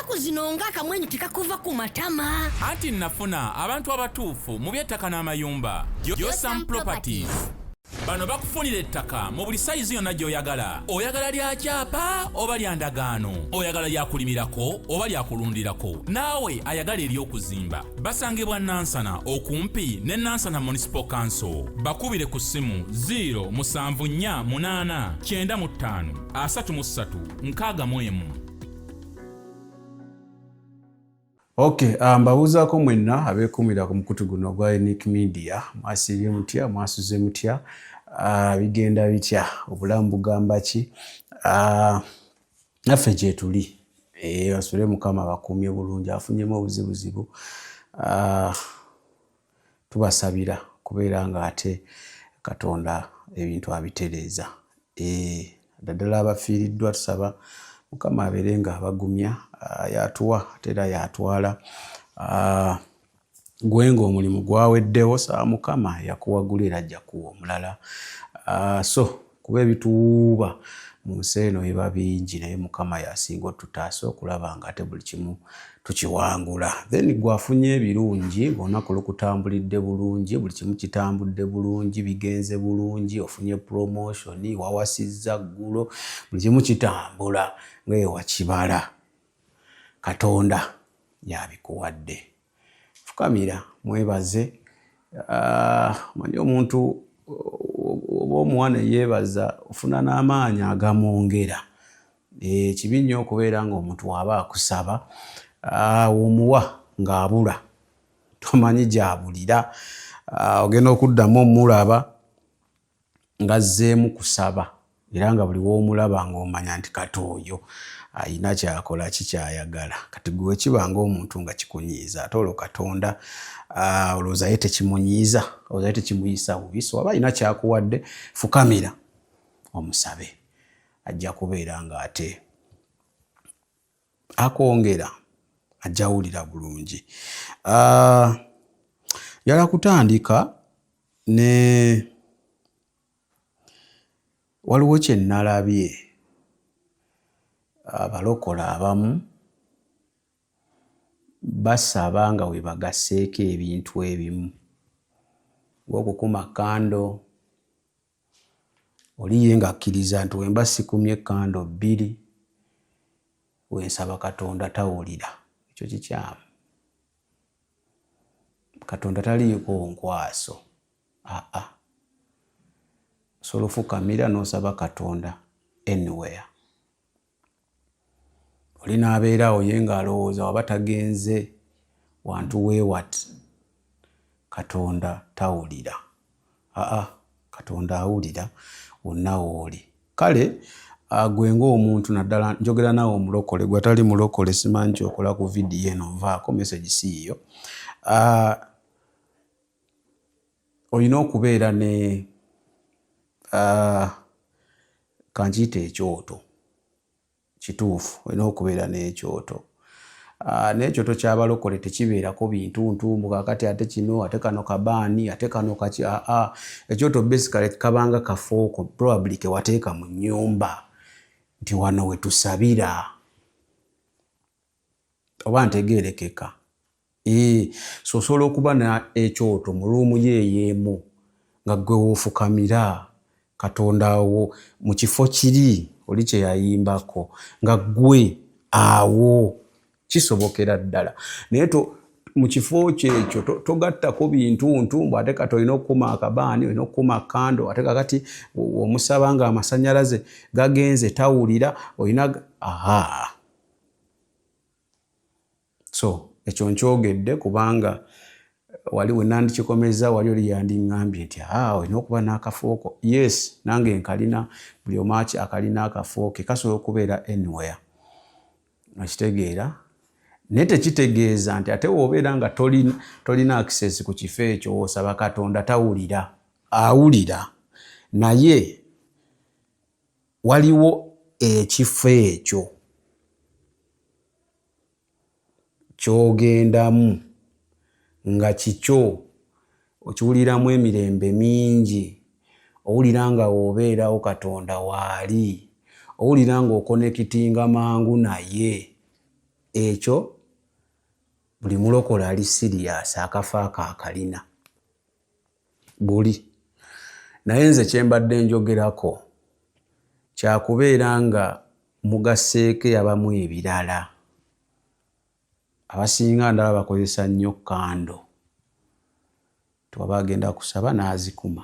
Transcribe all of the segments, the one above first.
Ennaku zino ng'akamwenyu tekakuva ku matama. Anti nafuna abantu abatuufu mu by'ettaka n'amayumba. Josam Properties. Bano bakufunira ettaka mu buli sayizi yonna gy'oyagala. Oyagala lya kyapa oba lya ndagaano? Oyagala lya kulimirako oba lya kulundirako? Naawe ayagala ery'okuzimba. Basangibwa Nansana okumpi ne Nansana Municipal Council. Bakubire ku ssimu 0 7 4 8 95 33 61. Okay, mbabuuzaako mwenna abeekuumira ku mukutu guno ogwa Unique Media. Mwasiibye mutya? Mwasuze mutya? Bigenda bitya? Obulamu bugamba ki? Naffe gyetuli. Basule Mukama abakuumye bulungi, afunyemu obuzibuzibu. Tubasabira kubeera ng'ate Katonda ebintu abitereeza. Naddala abafiiriddwa tusaba Mukama abeere nga abagumya, y'atuwa ate era y'atwala. Gwe ng'omulimu gwaweddewo, saba Mukama eyakuwagula era ajja kuwa omulala. So kuba ebituwuuba mu nsi eno biba bingi, naye Mukama y'asinga otutaasa okulaba nga ate buli kimu tukiwangula. Then gwe afunye ebirungi, ng'olunaku lukutambulidde bulungi, buli kimu kitambudde bulungi, bigenze bulungi, ofunye promotion, wawasizza ggulo, buli kimu kitambula nga ewakibala. Katonda y'abikuwadde. Fukamira mwebaze. Omanyi omuntu oba omuwa ne yeebaza ofuna n'amaanyi agamwongera. Kibi nnyo okubeera ng'omuntu w'aba akusaba, omuwa ng'abula, tomanyi gy'abulira. Ogenda okuddamu omulaba ng'azzeemu kusaba era nga buli w'omulaba ng'omanya nti kati oyo ayina ky'akola ki ky'ayagala. Kati gwe wekiba ng'omuntu nga kikunyiiza, ate olwo Katonda olowooza ye tekimunyiiza, olowooza ye tekimuyisa bubi. So aba alina ky'akuwadde, fukamira omusabe, ajja kubeera ng'ate akwongera, ajja wulira bulungi. Njagala kutandika ne waliwo kye nalabye abalokole abamu basaba nga we bagasseeko ebintu ebimu ng'okukuma kando. Oli ye ng'akkiriza nti we mba sikumye kando 2 we nsaba Katonda tawulira. Ekyo kikyamu. Katonda taliiko nkwaso. Aa, osobola ofukamira n'osaba Katonda anywhere. Oli n'abeera awo ye ng'alowooza waba tagenze wantu weewati Katonda tawulira. Aa, Katonda awulira wonna w'oli. Kale gwe ng'omuntu, naddala njogera naawe omulokole, gwe atali mulokole simanyi ky'okola ku vidiyo eno, nvaako message si yiyo. Olina okubeera ne kankiyite ekyoto. Kituufu olina okubeera n'ekyoto. N'ekyoto ky'abalokole tekibeerako bintu ntumbu kaakati ate kino ate kano kabaani ate kano kaki. Aa, ekyoto basically kabanga kafooko probably ke wateeka mu nnyumba nti wano we tusabira, oba ntegeerekeka. So osobola okuba na ekyoto mu ruumu yo ey'emu nga ggwe w'ofukamira Katonda wo mu kifo kiri oli kye yayimbako nga ggwe awo, kisobokera ddala. Naye mu kifo kyo ekyo togattako bintu ntumbu ate kati olina okukuma akabaani, olina okukuma kando, ate kakati omusaba ng'amasannyalaze gagenze tawulira, olina aha. So ekyo nkyogedde kubanga wali we nandikikomezza wali oli yandiŋŋambye nti aa olina okuba n'akafooko. Yes, nange nkalina, buli omu akalina akafooko, kasobola okubeera anywhere, okitegeera. Naye tekitegeeza nti ate w'obeera nga tolina access ku kifo ekyo w'osaba Katonda tawulira. Awulira, naye waliwo ekifo ekyo ky'ogendamu nga kikyo, okiwuliramu emirembe mingi, owulira nga w'obeerawo Katonda waali, owulira ng'okonekitinga mangu naye. Ekyo buli mulokole ali serious akafa ako akalina buli. Naye nze kyembadde njogerako kyakubeera nga mugasseeko abamu ebirala. Abasinga ndaba bakozesa nnyo candle, tewaba agenda kusaba n'azikuma.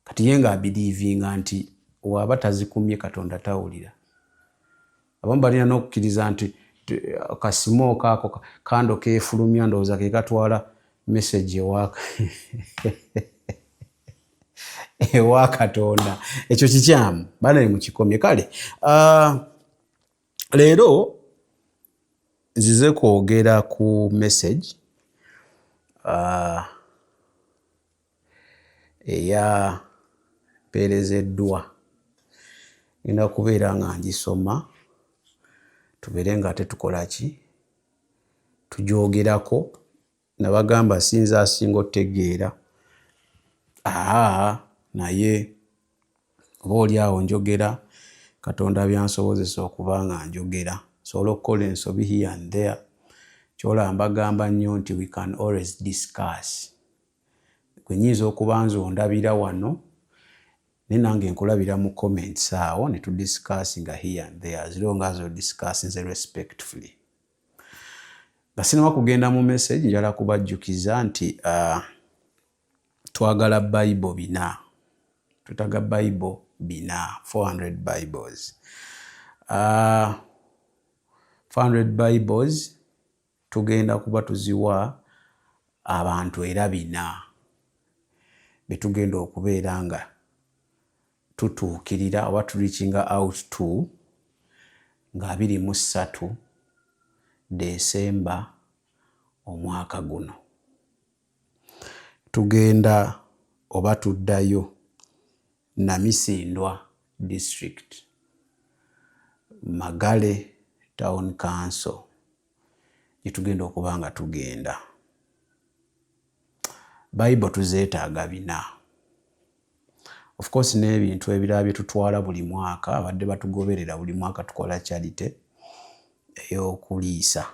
Kati ye ng'abelievinga nti waba tazikumye, Katonda tawulira. Abamu balina n'okukkiriza nti kasmoke ako, candle keefulumya, ndowooza ke katwala message ewa Katonda. Ekyo kikyamu, banaye mukikomye. Kale leero nzize kwogera ku message eya mpeerezeddwa. Ngenda kubeera nga ngisoma, tubeere nga ate tukola ki, tugyogerako. Nabagamba sinza asinga otegeera, aa naye oba oli awo njogera Katonda byansobozesa okuba nga njogera. Nsobola okukola ensobi here and there. Kyolaba mbagamba nnyo nti we can always discuss. Gwe nyinza okuba nze ondabira wano, naye nange nkulabira mu comments awo ne tudiscussinga here and there, as long as odiscussinze respectfully. Nga sinaba kugenda mu message, njala kubajjukiza nti twagala Bible 400. Twetaaga Bible 400, 400 Bibles. 400 Bibles tugenda kuba tuziwa abantu era 400 betugenda okubeera nga tutuukirira oba tureachinga out to nga 23 December omwaka guno. Tugenda oba tuddayo Namisindwa District, Magale Town Council, gye tugenda okuba nga tugenda. Bible tuzeetaaga 400. Of course n'ebintu ebirala bye tutwala buli mwaka, abadde batugoberera, buli mwaka tukola charity ey'okuliisa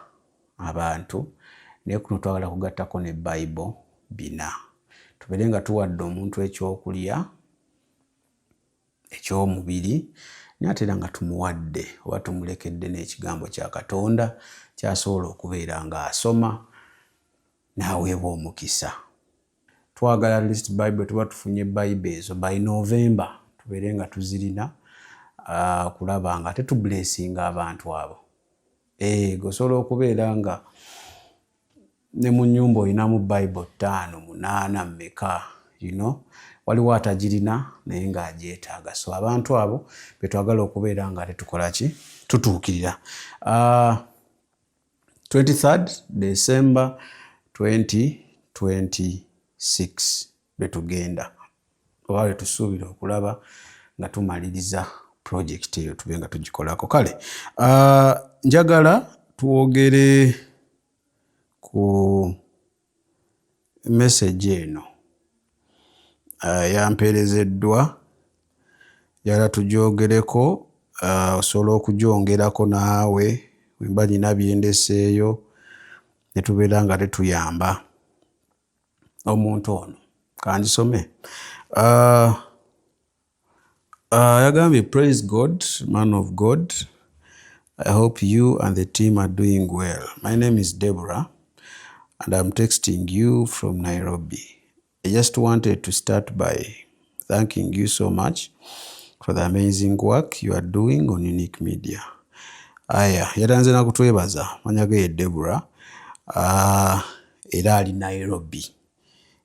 abantu, naye kuno twagala kugattako ne Bible 400, tubeere nga tuwadde omuntu ekyokulya eky'omubiri, naye ate era nga tumuwadde oba tumulekedde n'ekigambo kya Katonda ky'asobola okubeera ng'asoma n'aweebwa omukisa. Twagala at least Bible, tuba tufunye Bible ezo by November, tubeere nga tuzirina kulaba nga ate tublessinga abantu abo. Osobola okubeera nga ne mu nnyumba olinamu Bible ttaano, munaana, mmeka, waliwo atagirina naye ng'agyetaaga. So abantu abo betwagala okubeera nga tetukola ki, tutuukirira. 23rd December 2026 lwetugenda oba lwetusuubira okulaba nga tumaliriza project eyo, tube nga tugikolako. Kale njagala twogere ku message eno yampeerezeddwa, njagala tugyogereko. Osobola okugyongerako naawe wemba nina byendeseeyo ne tubeera nga tetuyamba omuntu ono. Kangisome. Yagambye, "Praise God, man of God. I hope you and the team are doing well. My name is Deborah and I'm texting you from Nairobi. I just wanted to start by thanking you so much for the amazing work you are doing on Unique Media." Aya, yatanze na kutwebaza. Manya ge ye Deborah. Era ali Nairobi.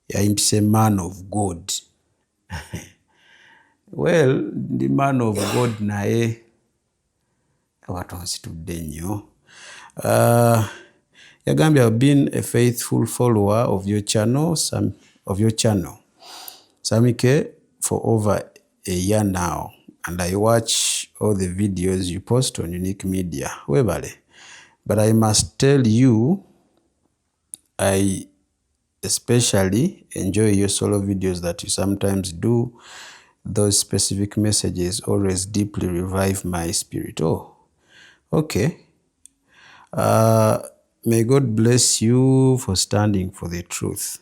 Yayimpise man of God. Well, ndi man of God, naye watonsitudde nnyo. Yagambye, "I've been a faithful follower of your channel, Samike, for over a year now, and I watch all the videos you post on Unique Media." Webale. "But I must tell you, I especially enjoy your solo videos that you sometimes do. Those specific messages always deeply revive my spirit." Oh, Okay. May God bless you for standing for the truth.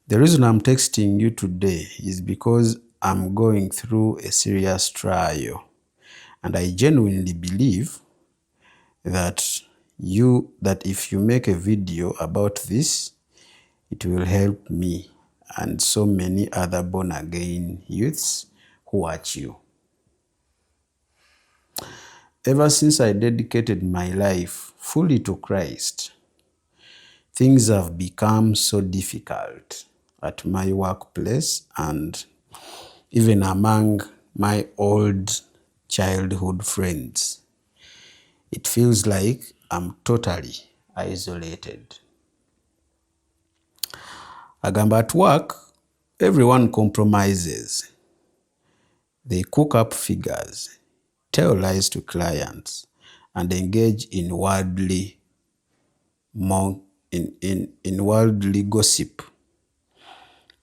The reason I'm texting you today is because I'm going through a serious trial, and I genuinely believe that if you make a video about this, it will help me and so many other born again youths who watch you. Ever since I dedicated my life fully to Christ, things have become so difficult at my workplace and even among my old childhood friends. It feels like I'm totally isolated. Agamba, at work, everyone compromises. They cook up figures, tell lies to clients, and engage in worldly gossip.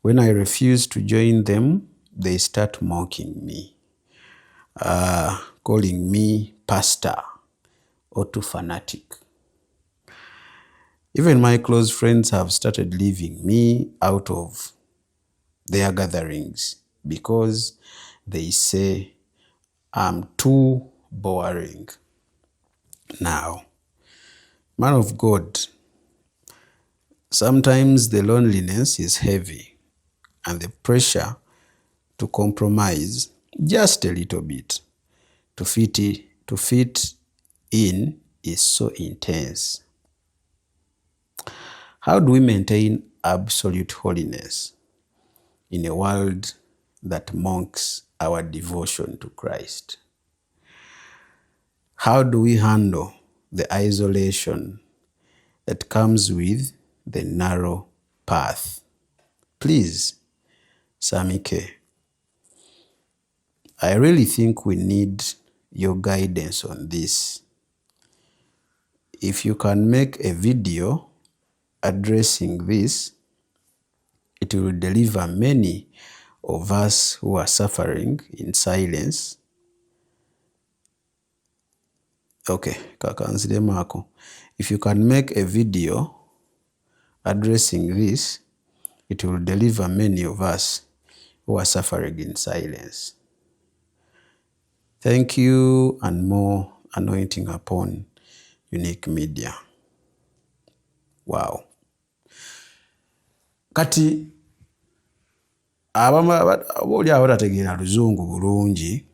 When I refuse to join them, they start mocking me, calling me pastor or too fanatic. Even my close friends have started leaving me out of their gatherings because they say I'm too boring. Now, man of God, sometimes the loneliness is heavy and the pressure to compromise just a little bit to fit in is so intense. How do we maintain absolute holiness in a world that mocks our devotion to Christ? How do we handle the isolation that comes with the narrow path? Please, Sammy K, I really think we need your guidance on this. If you can make a video addressing this, it will deliver many of us who are suffering in silence. Okay, kakanziremu ako. If you can make a video addressing this, it will deliver many of us who are suffering in silence. Thank you and more anointing upon Unique Media. Wow. Kati oba oli awo tategeera luzungu bulungi,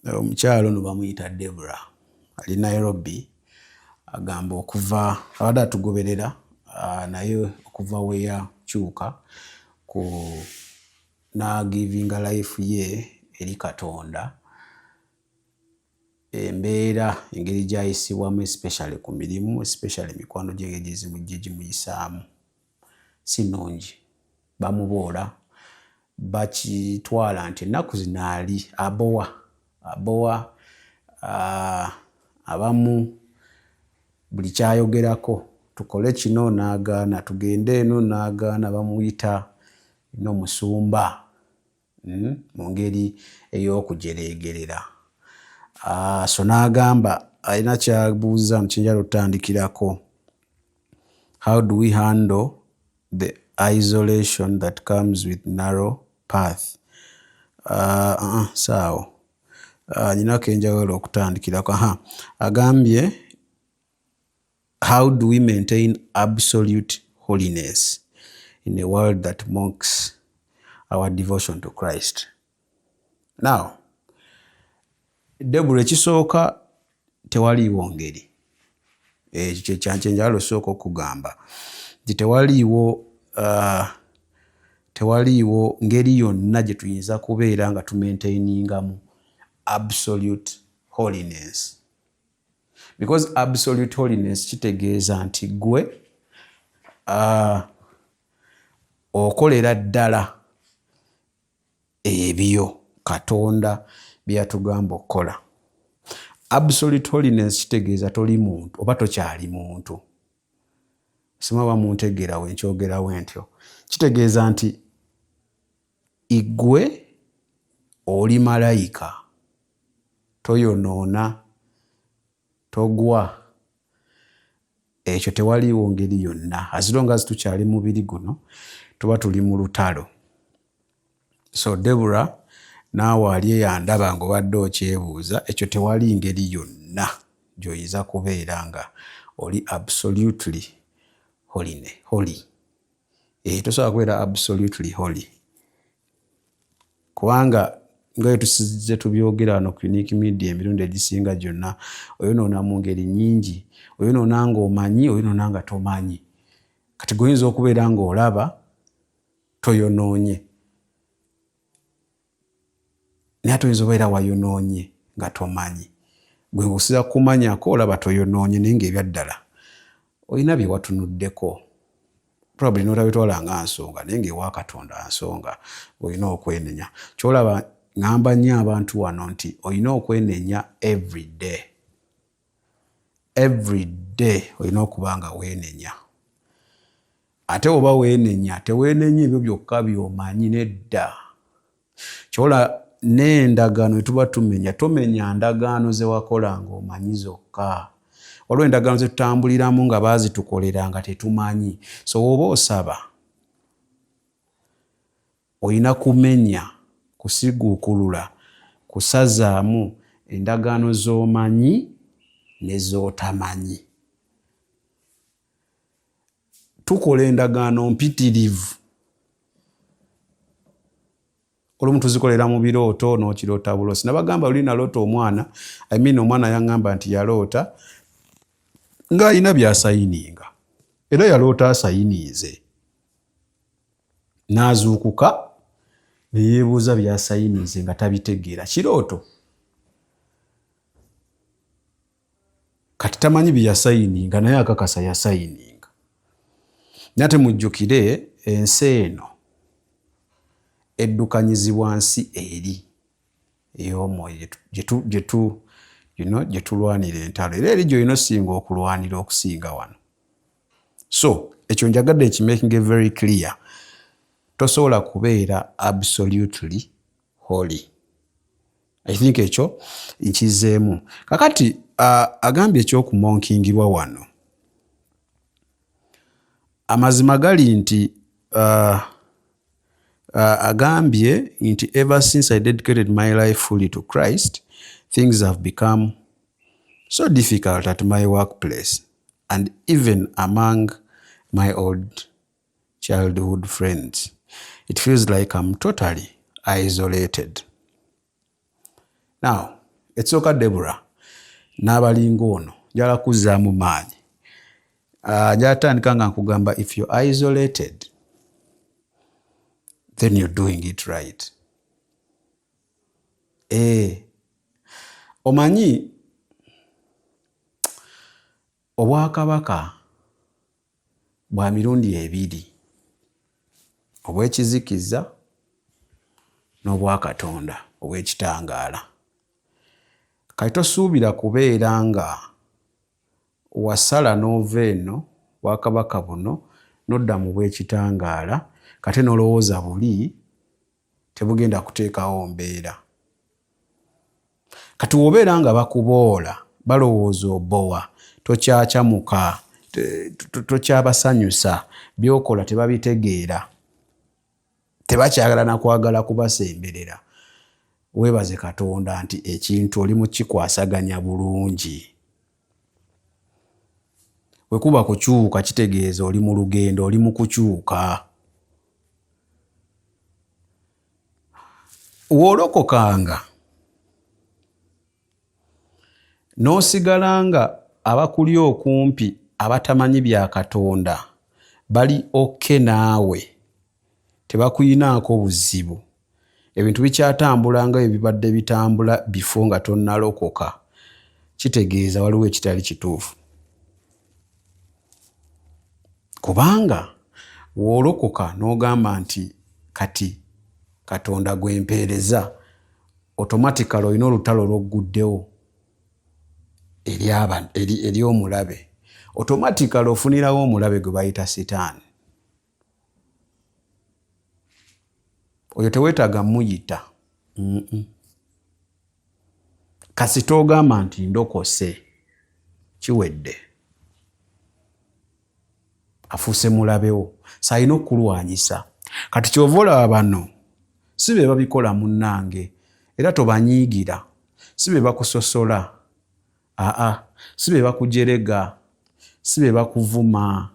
omukyalo ono bamuyita Debra, ali Nairobi. Agamba okuva abadde atugoberera, naye okuva we yakyuka ku n'agivinga life ye eri Katonda, embeera engeri gy'ayisibwamu, especially ku mirimu, especially emikwano gye engeri gye gimuyisaamu si nnungi. Bamuboola, bakitwala nti ennaku zino ali abowa abowa. Abamu buli kyayogerako, tukole kino n'agaana, tugende eno n'agaana, bamuyita n'omusumba mu ngeri ey'okujereegerera. So n'agamba alina kyabuuza kyenjala otutandikirako: how do we handle the isolation that comes with narrow path? Saawo nyina kenjagala okutandikirako. Aha, agambye, how do we maintain absolute holiness in a world that mocks our devotion to Christ? Now, Debula, ekisooka, tewaliiwo ngeri. Ekyo kyenjagala osooka okugamba nti tewaliiwo ngeri yonna gye tuyinza kubeera nga tumaintainingamu absolute holiness, because absolute holiness kitegeeza nti gwe okolera ddala ebyo Katonda byeyatugamba okukola. Absolute holiness kitegeeza toli muntu oba tokyali muntu. Sima bamuntegeera wenkyogerawo ntyo. Kitegeeza nti igwe oli malayika, Toyonoona, togwa. Ekyo tewaliiwo ngeri yonna. As long as tukyali mubiri guno, tuba tuli mu lutalo. So Debora, naawe ali eyandaba ng'obadde okyebuuza, ekyo tewali ngeri yonna gy'oyinza kubeera nga oli absolutely holy. Holy. Tosobola kubeera absolutely holy. Kubanga nga bwe tusizze tubyogera wano ku Unique Media emirundi egisinga gyonna, oyonoona mu ngeri nnyingi. Oyonoona ng'omanyi, oyonoona nga tomanyi. Kati gwe oyinza okubeera ng'olaba toyonoonye, naye ate oyinza obeera wayonoonye nga tomanyi. Gwe ng'osinza kumanyako olaba toyonoonye, naye ng'ebyaddala olina bye watunuddeko. Probably n'otabitwala nga nsonga, naye ng'ewa Katonda nsonga, olina okwenenya. Ky'olaba ŋŋamba nnyo abantu wano nti olina okwenenya every day. Every day olina okuba nga weenenya. Ate oba weenenya, teweenenya ebyo byokka by'omanyi, nedda. Ky'olaba n'endagaano tuba tumenya, tomenya ndagaano ze wakola ng'omanyi zokka. Waliwo endagaano ze tutambuliramu nga baazitukolera nga tetumanyi. So bw'oba osaba, olina kumenya, kusiguukulula, kusazaamu endagaano z'omanyi ne z'otamanyi. Tukola endagaano mpitirivu. Olumu tuzikolera mu birooto n'okiroota buloosi. Nabagamba luli naloota omwana, I mean omwana yaŋŋamba nti yaloota ng'alina by'asayininga. Era yaloota asayininze. N'azuukuka ne yeebuuza by'asayininze nga tabitegeera. Kirooto. Kati tamanyi bye yasayininga, naye akakasa yasayininga. Naye ate mujjukire ensi eno eddukanyizibwa nsi eri ey'omwoyo gye tulwanira entalo, era eri gy'olina osinga okulwanira okusinga wano. So ekyo njagadde ekimaking very clear, tosobola kubeera absolutely holy. I think ekyo nkizeemu. Kakati agambye ekyokumonkingibwa wano, amazima gali nti agambye nti ever since I dedicated my life fully to Christ, things have become so difficult at my workplace and even among my old childhood friends. It feels like I'm totally isolated. Now, ekisooka, Debora n'abalinga ono, njagala kuzzaamu maanyi. Njagala tandika nga nkugamba, if you're isolated, then you're doing it right. Omanyi obwakabaka bwa mirundi ebiri, obw'ekizikiza n'obwakatonda obw'ekitangaala. Kati tosuubira kubeera nga wasala n'ova eno bwakabaka buno n'odda mu bw'ekitangaala, kate n'olowooza buli tebugenda kuteekawo mbeera. Kati w'obeera nga bakuboola, balowooza obowa, tokyakyamuka, tokyabasanyusa, by'okola tebabitegeera, tebakyagala na kwagala kubasemberera, weebaze Katonda nti ekintu oli mu kikwasaganya bulungi. Bwe kuba kukyuka, kitegeeza oli mu lugendo, oli mu kukyuka. W'olokokanga n'osigala nga abakuli okumpi abatamanyi bya Katonda bali okay naawe, tebakuyinaako buzibu, ebintu bikyatambula nga bwe bibadde bitambula before nga tonnalokoka, kitegeeza waliwo ekitali kituufu. Kubanga w'olokoka n'ogamba nti kati Katonda gwe mpeereza, automatically olina olutalo lw'ogguddewo eri omulabe. Automatically ofunirawo omulabe gwe bayita Sitaani. Oyo teweetaaga muyita. Kasita ogamba nti ndokose, kiwedde, afuuse mulabewo, saalina okukulwanyisa. Kati kyova olaba bano si be babikola munnange, era tobanyiigira, si be bakusosola, aa, si be bakujerega, si be bakuvuma,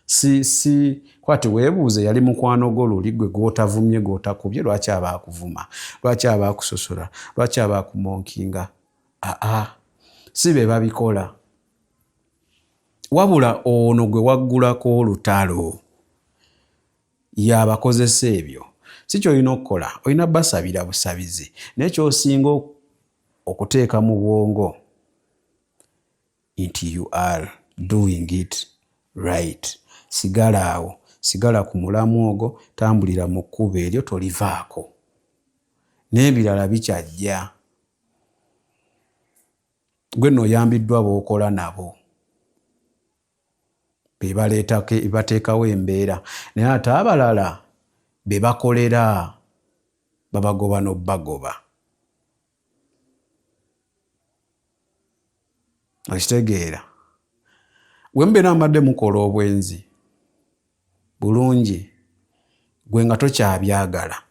si si kwati weebuuze yali mukwano gwo luli gwe gw'otavumye gw'otakubye, lwaki aba akuvuma, lwaki aba akusosola, lwaki aba akumonkinga? Aa, si be babikola, wabula ono gwe waggulako olutalo yabakozesa ebyo. Si kyolina okukola, olina basabira busabizi, naye kyosinga okuteeka mu bwongo nti you are doing it right. Sigala awo, sigala ku mulamu ogwo, tambulira mu kkubo eryo, tolivaako, n'ebirala bikyajja. Gwe nno oyambiddwa b'okola nabo, be bateekawo embeera, naye ate abalala be bakolera babagoba n'obbagoba. Okitegeera? Bwe mubeera mubadde mukola obwenzi bulungi, gwe nga tokyabyagala,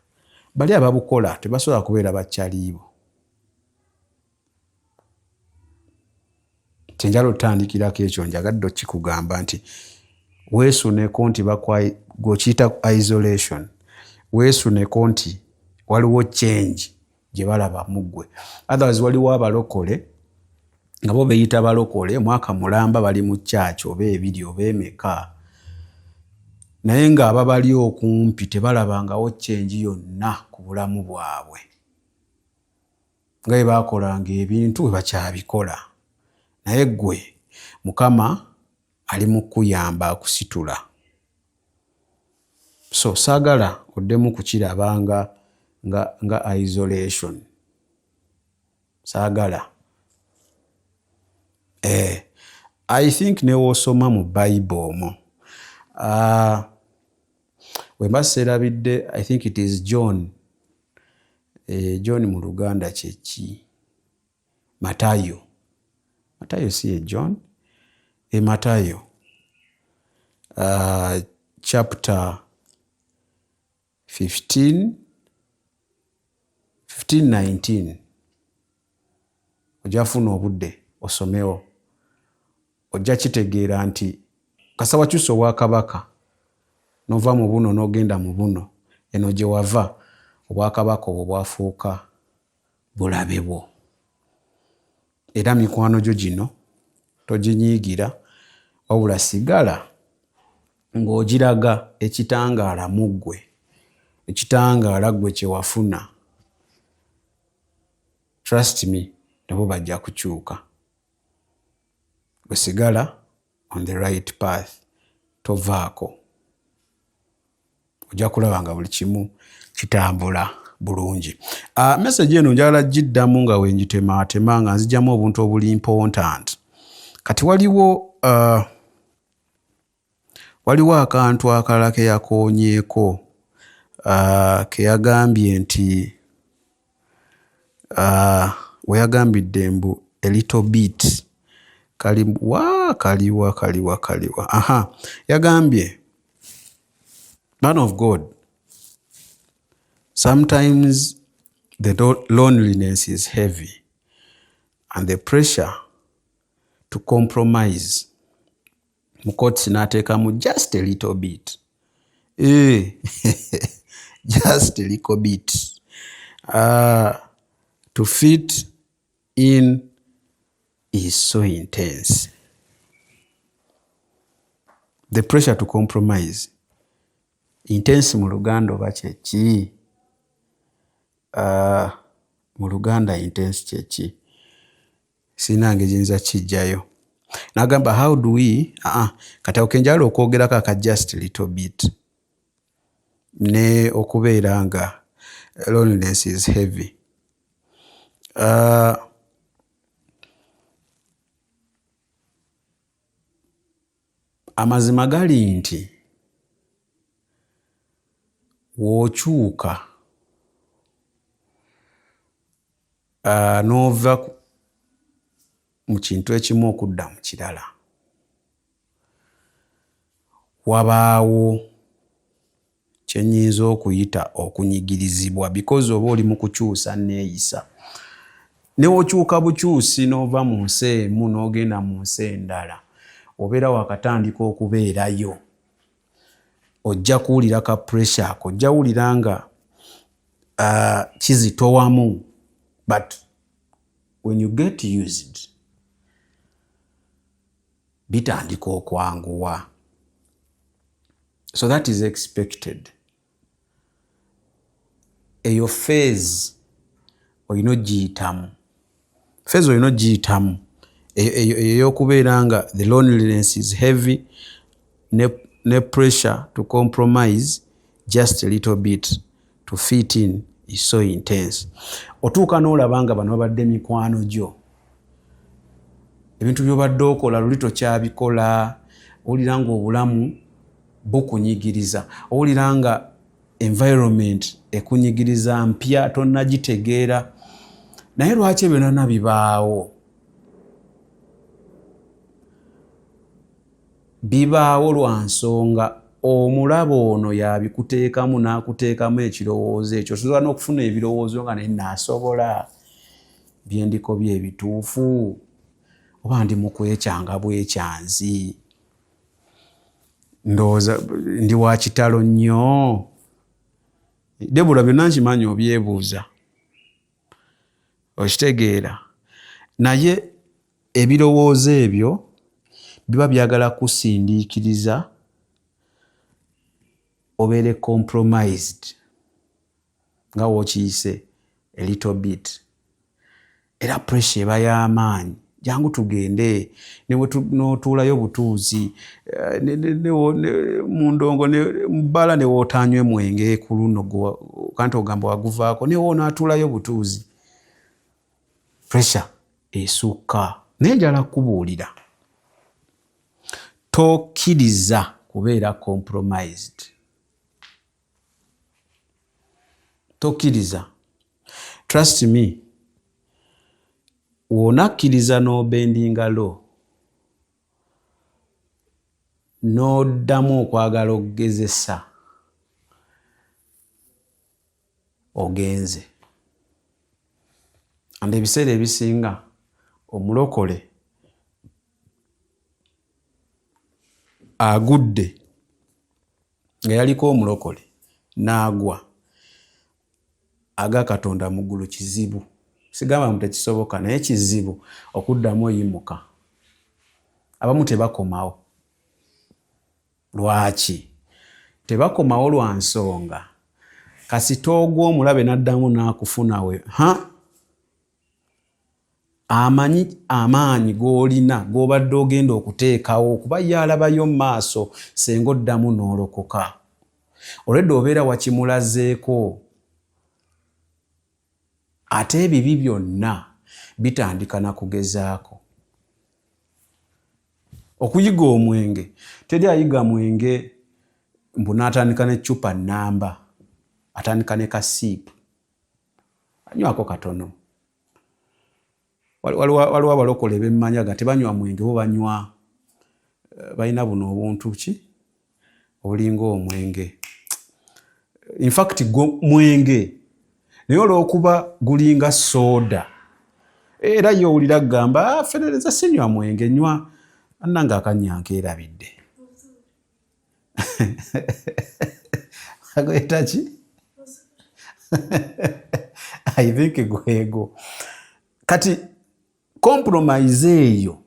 bali ababukola tebasobola kubeera bakyaliibo. Kyenjala otandikirako ekyo, njagadde okikugamba nti weesuneko nti gw'okiyita isolation, weesuneko nti waliwo change gye balaba mu ggwe. Otherwise waliwo abalokole nga bo beeyita balokole, mwaka mulamba bali mu church oba ebiri oba emeka, naye ng'ababali okumpi tebalabangawo change yonna ku bulamu bwabwe, nga bwe baakolanga ebintu bwe bakyabikola. Naye ggwe Mukama ali mu kukuyamba, akusitula. So saagala oddemu kukiraba nga isolation, saagala. I think ne w'osoma mu Bible omwo, bwe mba seerabidde, I think it is John, John mu Luganda kye ki? Matayo. Matayo si ye John? Matayo chapter 15 15 19, ojja funa obudde osomewo, ojja kitegeera nti kasa wakyusa obwakabaka n'ova mu buno n'ogenda mu buno, eno gye wava obwakabaka obwo bwafuuka bulabe bwo. Era mikwano gyo gino toginyiigira, wabula sigala ng'ogiraga ekitangaala mu ggwe, ekitangaala ggwe kye wafuna. Trust me, nabo bajja kukyuka. Gwe sigala on the right path, tovaako, ojja kulaba nga buli kimu kitambula bulungi. Message eno njagala giddamu nga wenjitemaatema nga nzijjamu obuntu obuli important. Kati waliwo akantu akalala ke yakoonyeeko, ke yagambye nti we yagambidde mbu a little bit kali wa kaliwa kaliwa kaliwa. Aha, yagambye, "Man of God, sometimes the loneliness is heavy and the pressure to compromise," mukotsi n'ateekamu "just a little bit", just a little bit, "to fit in is so intense." The pressure to compromise intense mu Luganda oba kyeki? Mu Luganda intense kyeki? Sirina ngeri nyinza kijjayo. N'agamba, "How do we?" Kati awo kenjagala okwogerako aka just little bit ne okubeera nga loneliness is heavy. Amazima gali nti w'okyuka n'ova mu kintu ekimu okudda mu kirala, wabaawo kye nnyinza okuyita okunyigirizibwa because oba oli mu kukyusa nneeyisa. Ne w'okyuka bukyusi n'ova mu nsi emu n'ogenda mu nsi endala, obeera waakatandika okubeerayo, ojja kuwulira ka pressure ako, ojja wulira nga kizitowamu, but when you get used, bitandika okwanguwa. So that is expected. Eyo phase olina ogiyitamu, phase olina ogiyitamu eyo ey'okubeera nga the loneliness is heavy ne pressure to compromise just a little bit to fit in is so intense. Otuuka n'olaba nga bano babadde mikwano gyo, ebintu by'obadde okola luli tokyabikola, owulira ng'obulamu bukunyigiriza, owulira nga environment ekunyigiriza mpya, tonnagitegeera. Naye lwaki ebyo byonna bibaawo? Bibaawo lwa nsonga omulaba ono yabikuteekamu n'akuteekamu ekirowoozo ekyo. Osobola n'okufuna ebirowoozo nga naye naasobola byendiko bye ebituufu, oba ndi mu kwekyanga bwekyanzi, ndowooza ndi wa kitalo nnyo. Debula, byonna nkimanyi obyebuuza, okitegeera, naye ebirowoozo ebyo biba byagala kusindiikiriza obeere compromised nga wookiyise a little bit. Era pressure eba y'amaanyi, jangu tugende, n'otuulayo butuuzi mu ndongo mu bbaala, ne wootanywe mwenge ku luno kanti ogamba waguvaako, ne woonaatuulayo butuuzi, pressure esukka. Naye njala kukubuulira, tokkiriza kubeera compromised, tokkiriza. Trust me, w'onakkiriza n'obendinga low n'oddamu okwagala okugezesa, ogenze. And ebiseera ebisinga omulokole agudde nga yaliko omulokole n'agwa aga Katonda mu ggulu kizibu. Sigamba nti tekisoboka, naye kizibu okuddamu oyimuka. Abamu tebakomawo. Lwaki tebakomawo? Lwa nsonga kasita ogwa omulabe n'addamu n'akufuna we ha amanyi amaanyi g'olina g'obadde ogenda okuteekawo, kuba ye alabayo mu maaso senga oddamu n'olokoka. Olwedde obeera wakimulazeeko, ate ebibi byonna bitandika na kugezaako. Okuyiga omwenge, teri ayiga mwenge mbu n'atandika n'eccupa nnamba, atandika ne ka sip, anywako katono. Waliwo abalokole bemmanya nga tebanywa mwenge, bo banywa balina buno obuntu ki obulinga omwenge, infact gwo mwenge, naye olw'okuba gulinga sooda, era ye owulira kugamba, "Ah, ferereza sinywa mwenge, nywa annange akanya nkeerabidde." Agweta ki? I think gwego. Kati compromise eyo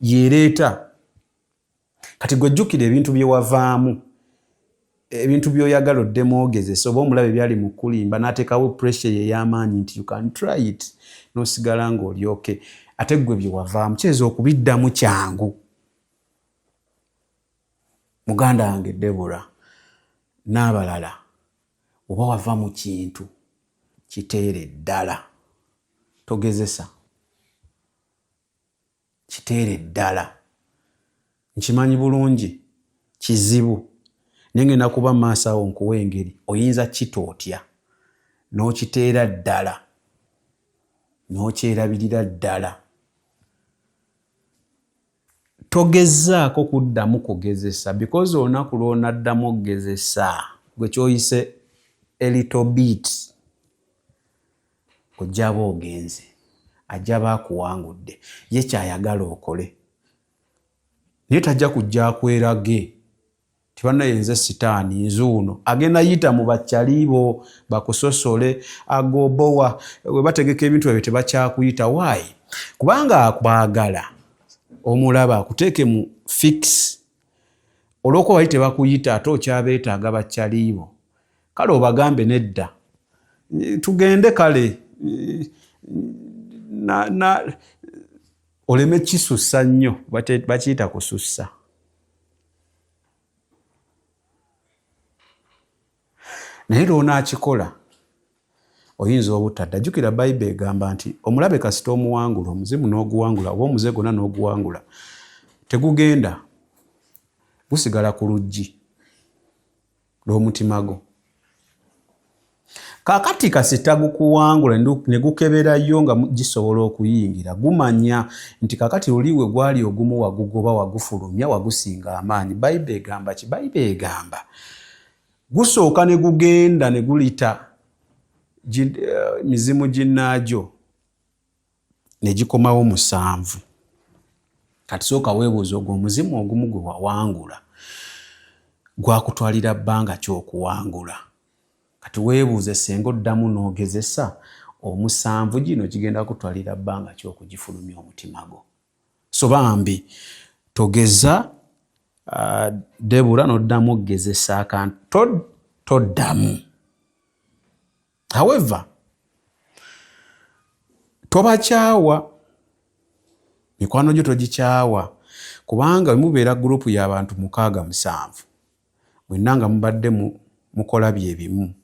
yereeta kati gwe jjukira ebintu bye wavaamu, ebintu by'oyagala oddemu ogezesa, oba omulabe byali mu kulimba n'ateekawo pressure ye ey'amaanyi nti you can try it n'osigala ng'olyoke, ate ggwe bye wavaamu kiyinza okubiddamu kyangu. Muganda wange Debora n'abalala, oba wava mu kintu, kiteere ddala, togezesa, kiteere ddala. Nkimanyi bulungi kizibu, naye ngenda kuba maaso awo nkuwa engeri oyinza kita otya n'okiteera ddala n'okyerabirira ddala. Togezaako kuddamu kugezesa, because olunaku lw'onaddamu okugezesa gwe kyoyise a little bit, ojja ba ogenze, ajja ba akuwangudde. Ye kyayagala okole, naye tajja kujja akwerage tibannaye nze sitaani nzuuno. Agenda yita mu bakyalibo bakusosole agobowa. We bategeka ebintu ebyo tebakyakuyita. Waayi? Kubanga akwagala omulaba akuteeke mu fix. Olw'okuba bali tebakuyita, ate okyabeetaaga bakyalibo, kale obagambe nedda, tugende kale na, na, oleme kisussa nnyo. Bakiyita kusussa. Naye lwonaakikola oyinza obutadda. Jjukira Bayibuli egamba nti omulabe kasita omuwangula, omuzimu n'oguwangula oba omuze gwonna n'oguwangula, tegugenda, gusigala ku luggi lw'omutima gwo. Kaakati kasita gukuwangula ne gukeberayo nga gisobola okuyingira, gumanya nti kaakati luli we gwali ogumu wagugoba, wagufulumya, wagusinga amaanyi. Bayibuli egamba ki? Bayibuli egamba gusooka ne gugenda ne gulita mizimu ginnaagyo ne gikomawo 7. Kati sooka weebuuza, ogwo omuzimu ogumu gwe wawangula gwakutwalira bbanga ky'okuwangula? Kati weebuuze, senga oddamu n'ogezesa omusanvu gino, gigenda kutwalira bbanga ky'okugifulumya omutima gwo? So bambi togeza, Debula, n'oddamu okugezesa akantu, toddamu. However, tobakyawa, mikwano gyo togikyawa, kubanga bwe mubeera gurupu y'abantu 6, 7, mwenna nga mubadde mukola bye bimu,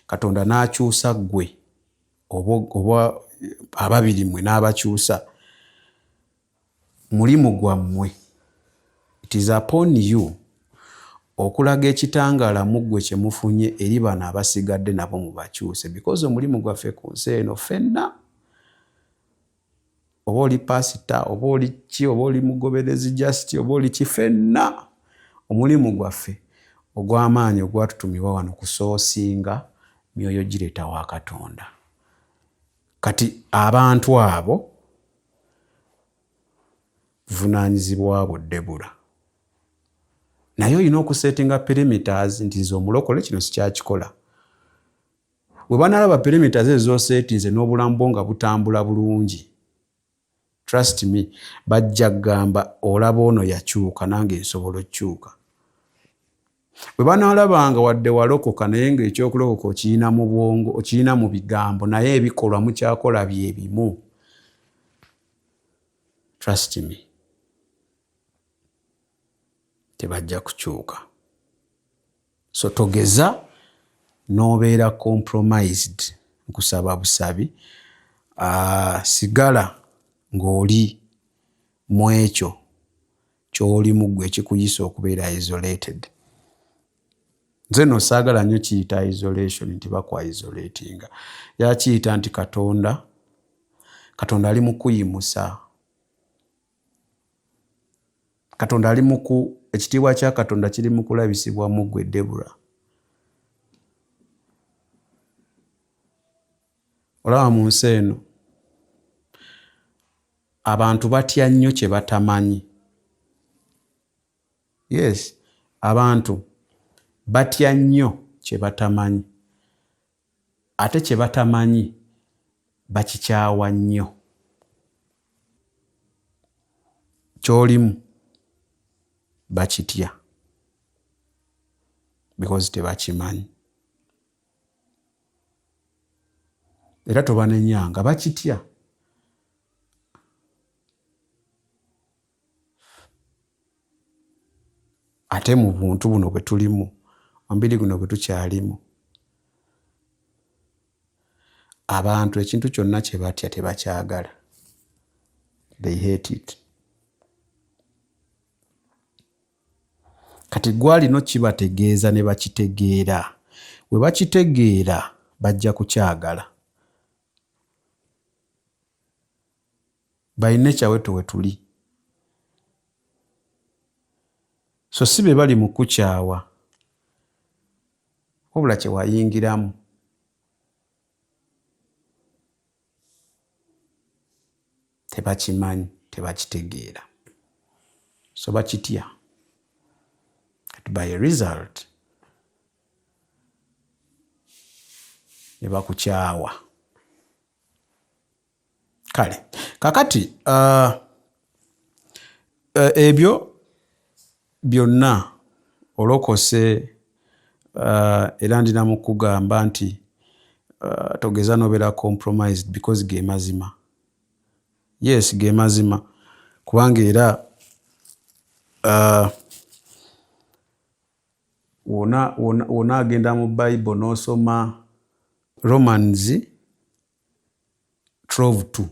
Katonda n'akyusa ggwe oba ababiri mmwe n'abakyusa, mulimu gwammwe, it is upon you okulaga ekitangaala mu ggwe kye mufunye eri bano abasigadde, nabo mubakyuse, because omulimu gwaffe ku nsi eno ffenna, oba oli pasita oba oli ki oba oli mugoberezi just oba oli ki, ffenna omulimu gwaffe ogw'amaanyi ogwatutumibwa wano kusoosinga myoyo gireeta wa Katonda. Kati abantu abo buvunaanyizibwa bwo, Debula, naye olina okusetinga perimeters nti nze omulokole kino sikyakikola. Bwe banalaba perimeters ezo zosetinze n'obulamu bwo nga butambula bulungi, trust me, bajja kugamba, olaba ono yakyuka, nange nsobola okukyuka. Bwe banaalaba nga wadde walokoka naye ng'ekyokulokoka okiyina mu bwongo, okiyina mu bigambo, naye ebikolwa mukyakola bye bimu, trust me, tebajja kukyuka. So togeza n'obeera compromised. Nkusaba busabi, sigala ng'oli mu ekyo ky'olimu ggwe ekikuyisa okubeera isolated. Nze no saagala nnyo kiyita isolation nti bakwa isolatinga, yakiyita nti Katonda ali mu kuyimusa, Katonda ali muku ekitiibwa kya Katonda kiri mu kulabisibwa mu ggwe, Debura. Olaba mu nsi eno abantu batya nnyo kye batamanyi. Yes, abantu batya nnyo kye batamanyi, ate kye batamanyi bakikyawa nnyo. Ky'olimu bakitya because tebakimanyi, era tobanenyanga, bakitya. Ate mu buntu buno bwe tulimu, omubiri guno gwe tukyalimu, abantu ekintu kyonna kye batya tebakyagala, they hate it. Kati gwalina okibategeeza ne bakitegeera. Bwe bakitegeera bajja kukyagala. By nature wetu we tuli. So si be bali mu kukyawa, wabula kye wayingiramu. Tebakimanyi, tebakitegeera, so bakitya. Kati by a result ne bakukyawa. Kale kakati ebyo byonna olokose, era ndina mu kugamba nti togeza nobeera compromised, because ge mazima. Yes, ge mazima, kubanga era wona agenda mu Bible n'osoma Romans 12:2,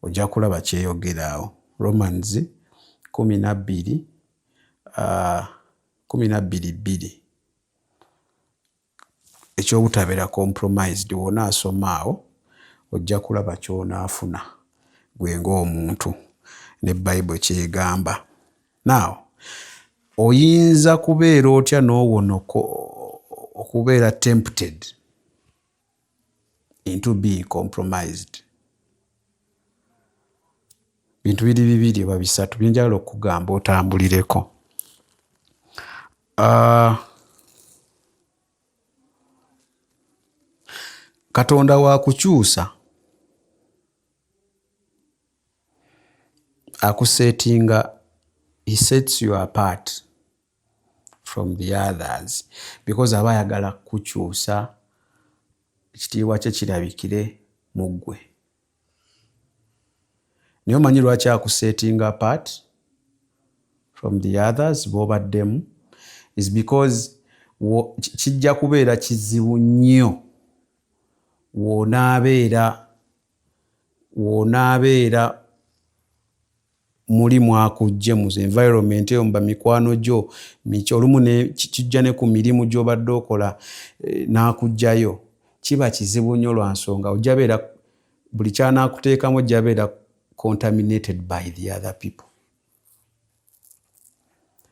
ojja kulaba kyeyogera awo. Romans 12, 12:2, ekyobutabeera compromised. Wona asoma awo ojja kulaba kyonaafuna gwe ng'omuntu ne Bible kyegamba. Now oyinza kubeera otya n'owona okubeera tempted into being compromised? Bintu biri bibiri oba bisatu byenjagala okugamba otambulireko. Katonda wakukyusa, akusetinga, he sets you apart from the others because aba ayagala kukyusa, ekitiibwa kye kirabikire mu ggwe. Naye omanyi lwaki akusettinga apart from the others b'obaddemu? Is because kijja kubeera kizibu nnyo w'onaabeera muli mwakujje mu environment eyo, muba mikwano gyo miki, olumu kijja ne ku mirimu gy'obadde okola, n'akugjayo. Kiba kizibu nnyo lwa nsonga ojja beera buli ky'anaakuteekamu ojja beera contaminated by the other people.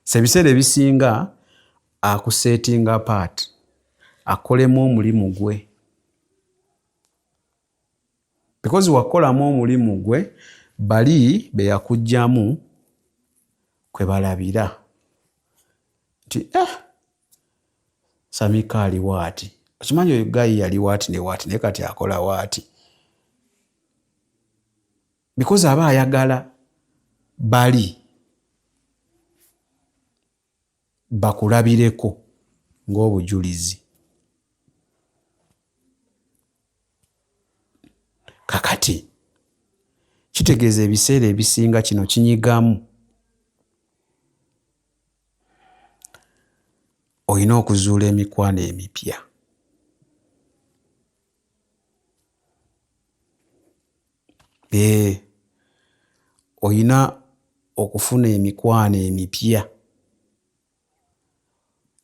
So ebiseera ebisinga akusettinga apart akolemu omulimu gwe, because wakolamu omulimu gwe, bali be yakuggyamu kwe balabira nti Samika ali waati, okimanyi oyo guy yali waati ne waati, naye kati akola waati, because aba ayagala bali bakulabireko ng'obujulizi. Kakati kitegeeza ebiseera ebisinga kino kinyigamu, olina okuzuula emikwano emipya. Olina okufuna emikwano emipya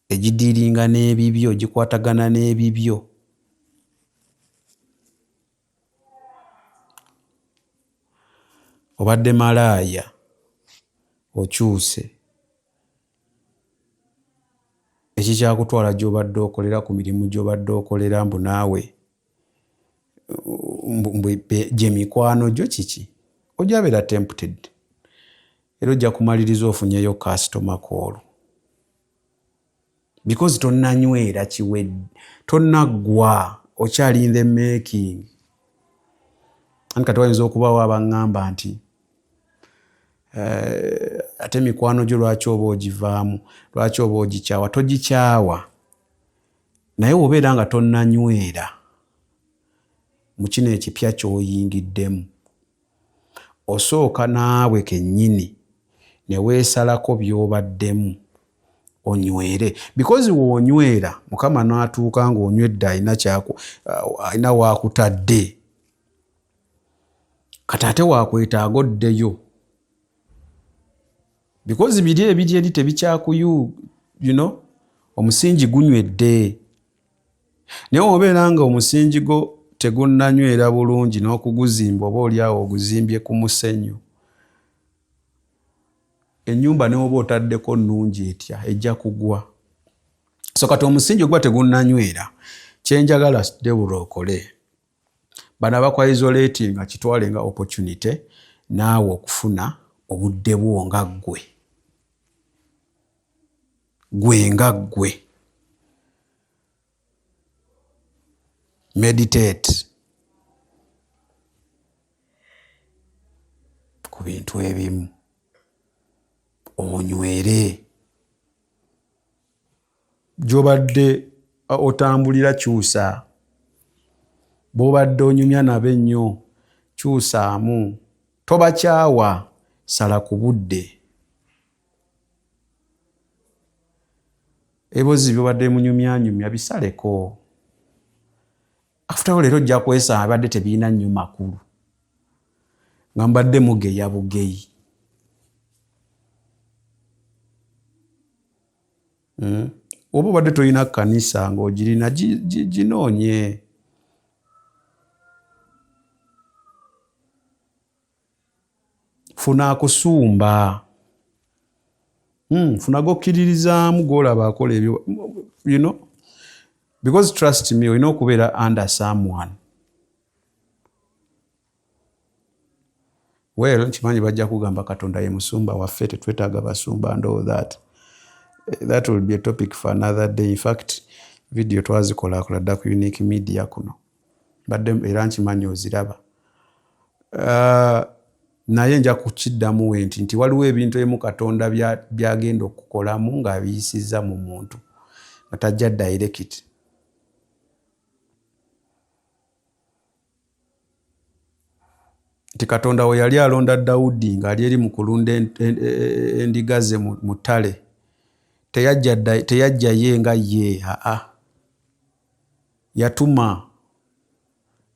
egidiiringa n'ebibyo, gikwatagana n'ebibyo. Obadde malaaya, okyuse, ekikyakutwala gy'obadde okolera ku mirimu gy'obadde okolera, mbu naawe gye mikwano gyo kiki, ojja beera tempted era ojja kumaliriza ofunyeyo customer call, because tonnanywera kiwedde, tonnaggwa, okyali in the making. Anti kati wayinza okubawo abaŋŋamba nti ate mikwano gyo lwaki oba ogivaamu, lwaki oba ogikyawa? Togikyawa, naye wobeera nga tonnanywera mu kino ekipya ky'oyingiddemu, osooka naawe kennyini ne weesalako by'obaddemu onywere, because w'onywera Mukama n'atuuka ng'onywedde, alina waakutadde. Kati ate wakwetaaga oddeyo, because biri ebiri eri tebikyakuyu, omusingi gunywedde. Naye obeera nga omusingi gwo tegunnanywera bulungi n'okuguzimba, oba oli awo oguzimbye ku musenyu. Ennyumba newoba otaddeko nnungi etya, ejja kugwa. So kati omusingi oguba tegunnanywera, kyenjagala Debula okole, bano abakwa isolate nga kitwale nga opportunity naawe okufuna obudde bwo nga ggwe, gwe nga ggwe. Meditate ku bintu ebimu, onywere gy'obadde otambulira, kyusa bw'obadde onyumya nabo ennyo, kyusaamu, tobakyawa, sala ku budde. Ebibuzi byobadde munyumyanyumya bisaleko. After all, leero ojja kwesanga bibadde tebirina nnyo makulu, nga mubadde mugeya bugeyi. Oba obadde tolina kkanisa ng'ogirina, ginoonye. Funa akusumba. Funa gokkiririzaamu gw'olaba akola ebyo, because trust me, olina okubeera under someone. Well, nkimanyi bajja kugamba Katonda ye musumba waffe, tetwetaaga basumba and all that. That will be a topic for another day. In fact, video twazikolakola dda ku Unique Media kuno, mbadde era nkimanyi oziraba. Naye nja kukiddamu we nti waliwo ebintu ebimu Katonda byagenda okukolamu ng'abiyisizza mu muntu, nga tajja direct. Nti Katonda we yali alonda Dawudi ng'ali eri mu kulunda endiga ze mu ttale, teyajja ye nga ye, aa, yatuma.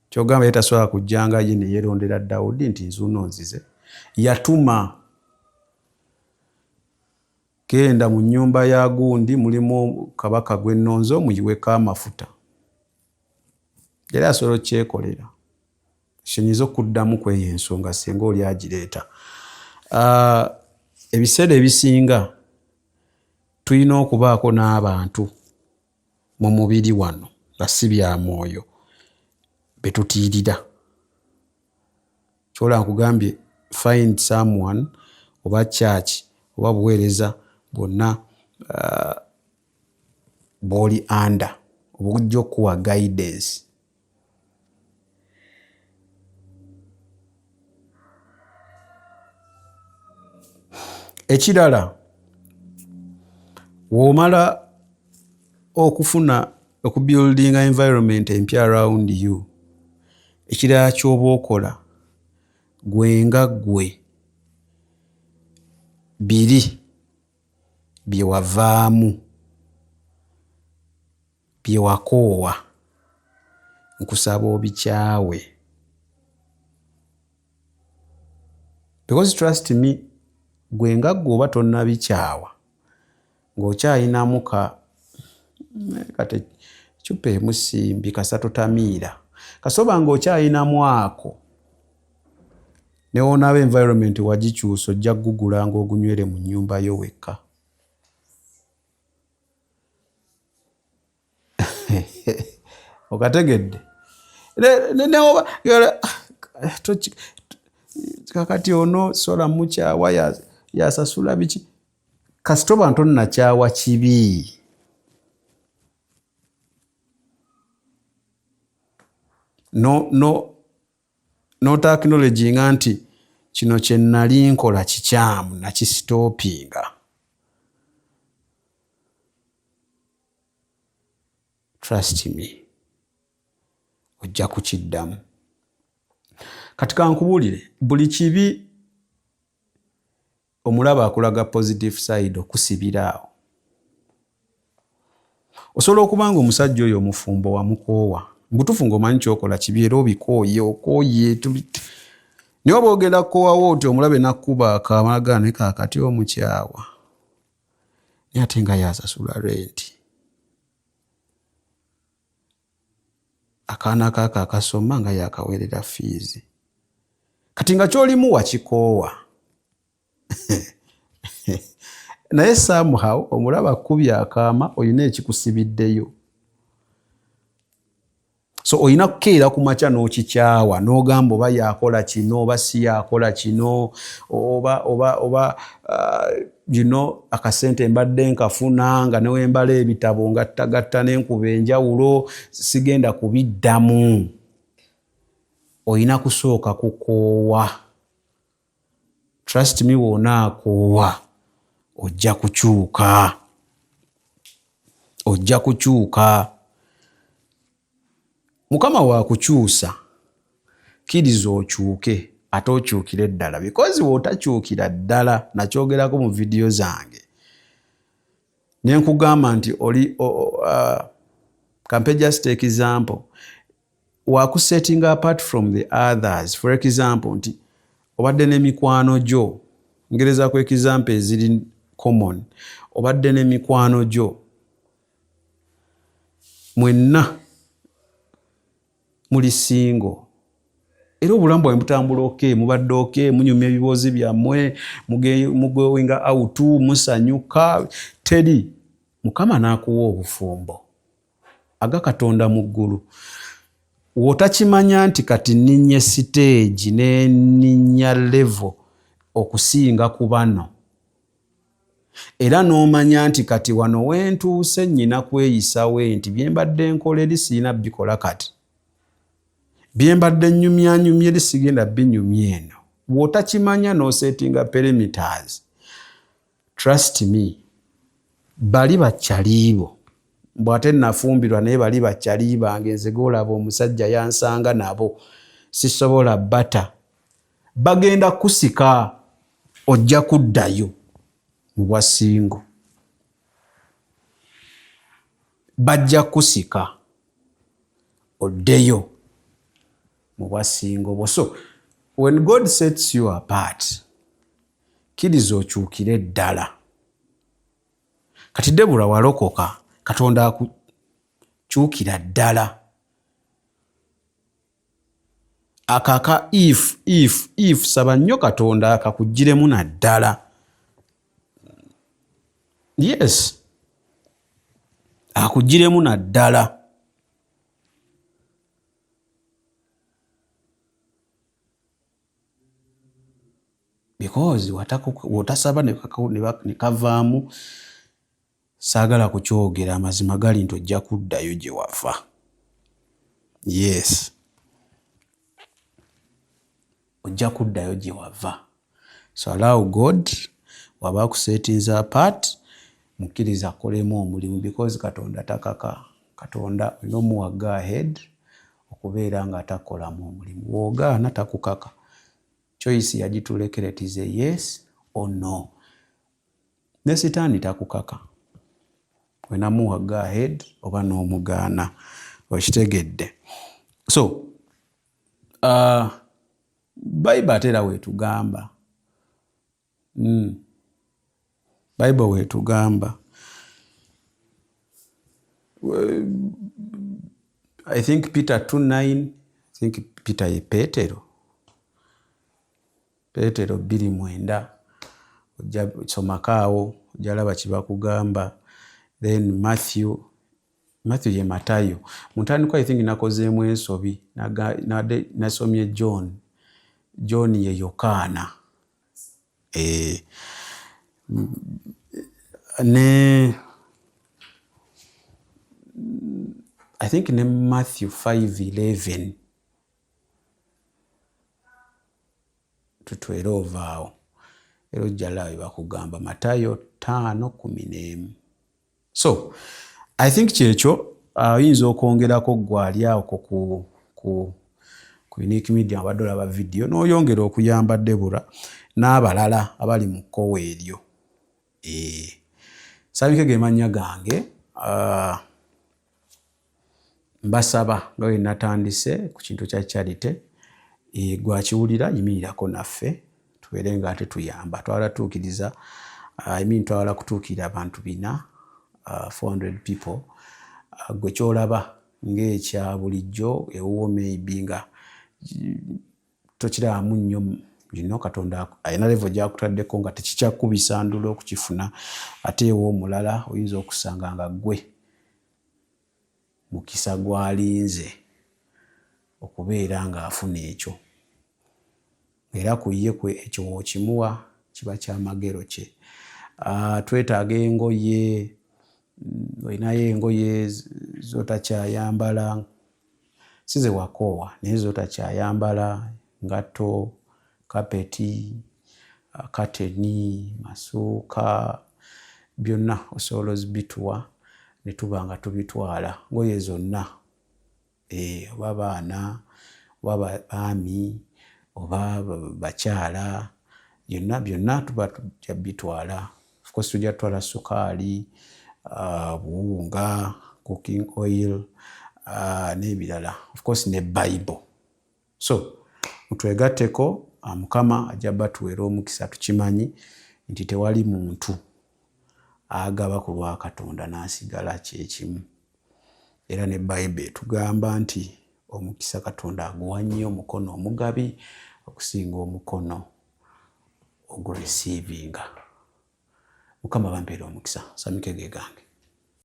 Kyogamba ye tasobola kujja nga ye ne yeerondera Dawudi nti nzuuno nzize. Yatuma, genda mu nnyumba ya gundi mulimu kabaka gwe nnonze omuyiweko amafuta. Era asobola okukyekolera. Kyenyinza okuddamu ku eyo ensonga singa oli agireeta. Ebiseera ebisinga tulina okubaako n'abantu mu mubiri wano nga si bya mwoyo be tutiirira. Kyola nkugambye, find someone oba church oba buweereza bwonna bw'oli under obujja okukuwa guidance. Ekirala, w'omala okufuna okubuildinga environment empya around you, ekirala ky'oba okola gwe nga ggwe biri bye wavaamu, bye wakoowa, nkusaba obikyawe. Because trust me, gwe nga ggwe oba tonnabikyawa ng'okyayinamu ka kati cupa emu simbi kasa totamiira, kasoba ng'okyayinamu ako, ne woonaaba environment wagikyusa, ojja kugugula ng'ogunywere mu nnyumba yo wekka. Okategedde? Kakati ono sola mukyawa, yasasula biki, kasita oba ntonnakyawa kibi. No, no, not acknowledging nti kino kye nali nkola kikyamu, nakisitopinga. Trust me, ojja kukiddamu. Kati kankubuulire, buli kibi omulaba akulaga positive side okusibira awo. Osobola okuba nga omusajja oyo omufumbo wamukoowa mubutuufu, ng'omanyi kyokola kibi era obikooye, okooye, naye oba ogenda kukoowawo oti omulabe nakkuba akamalaga ne kaakati omukyawa, naye ate nga yasasula renti, akaana kaako akasoma nga yakaweerera fiizi, kati nga kyolimu wakikoowa. Naye somehow omulaba akubye akaama, olina ekikusibiddeyo. So olina kukeera ku makya n'okikyawa n'ogamba oba yakola kino oba si yakola kino oba akasente mbadde nkafuna nga newembala ebitabo ngattagatta n'enkuba enjawulo, sigenda kubiddamu. Olina kusooka kukoowa. Trust me, bw'onaakoowa ojja kukyuka, ojja kukyuka. Mukama waakukyusa, kkiriza okyuke ate okyukire ddala, because bw'otakyukira ddala, nakyogerako mu vidiyo zange ne nkugamba nti oli kampe just example, wakusetting apart from the others. For example, nti obadde n'emikwano gyo, ngereza ku example eziri common, obadde n'emikwano gyo mwenna muli single era obulamu bwawe mutambula okay, mubadde okay, munyumya ebiboozi byammwe, mugoinga out, musanyuka, teri. Mukama n'akuwa obufumbo aga Katonda mu ggulu, w'otakimanya nti kati nninnye siteegi n'enninnya level okusinga ku bano, era n'omanya nti kati wano wentuuse nnyina kweyisawe nti bye mbadde nkola eri sirina bikola, kati bye mbadde nnyumyanyumya eri sigenda binyumya eno. Bw'otakimanya n'osetinga perimeters, trust me, bali bakyaliibo bw'ate nafumbirwa naye bali bakyali bange, nze goolaba omusajja yansanga nabo sisobola bata, bagenda kusika, ojja kuddayo mu bwa single, bajja kusika oddeyo mu bwa single bwo. So when God sets you apart, kkiriza okyukire ddala. Kati Debula walokoka, Katonda akukyukira ddala. Akaka if saba nnyo Katonda akakugiremu naddala. Yes, akugiremu naddala. Because wotasaba ne kavaamu, saagala kukyogera, amazima gali nti ojja kuddayo gye wava. Yes, ojja kuddayo gye wava. So allow God, waba akusetinza apart, mukkiriza akolemu omulimu, because Katonda takaka. Katonda olina omuwa go ahead okubeera nga atakolamu omulimu. W'ogaana takukaka. Choice yagitulekera, it is a yes or no. Ne Sitaani takukaka, wenamuwa go ahead oba n'omugaana, okitegedde? So Bible ate era weetugamba, Bible weetugamba, I think Peter 2:9, I think Peter ye Petero, Petero 2:9, ojja somako awo ojja laba kibakugamba. Then Matthew ye Matayo. Mu ntandikwa I think nakozeemu ensobi, nasomye John. John ye Yokaana. Ne I think ne Matthew 5:11 tutwere ovaawo era ojja laba bakugamba Matayo 5:11. So I think kyekyo oyinza okwongerako gwali awo ku Unique Media abadde olaba vidiyo n'oyongera okuyamba Debora n'abalala abali mu kkowa eryo. Sabike ge mannya gange. Mbasaba nga bwe natandise ku kintu kya charity, gwakiwulira yimirirako naffe tubeere nga ate tuyamba. Twagala tuukiriza, I mean twagala kutuukirira abantu 400, 400 people. Gwe kyolaba ng'ekya bulijjo ewuwo maybe nga tokirabamu nnyo Bulino Katonda alina level gyakutaddeko nga tekikyakubisa ndula okukifuna, ate ew'omulala oyinza okusanga nga ggwe mukisa gw'alinze okubeera ng'afuna ekyo, era ku ye kwe ekyo w'okimuwa kiba kyamagero kye. Twetaaga engoye, olinayo engoye z'otakyayambala, si ze wakoowa naye z'otakyayambala, ngatto, kapeti, kateni, masuuka, byonna osobola ozibituwa ne tuba nga tubitwala. Ngoye zonna, oba baana oba baami oba bakyala, byonna byonna tuba tujja bitwala. Of course tujja tutwala sukaali, buwunga, cooking oil n'ebirala, of course ne Bible. So mutwegatteko, Mukama ajja batuweera omukisa. Tukimanyi nti tewali muntu agaba ku lwa Katonda n'asigala kyekimu, era ne Bayibuli etugamba nti omukisa Katonda aguwa nnyo omukono omugabi okusinga omukono oguresiivinga. Mukama bampeera omukisa. Samike ge gange.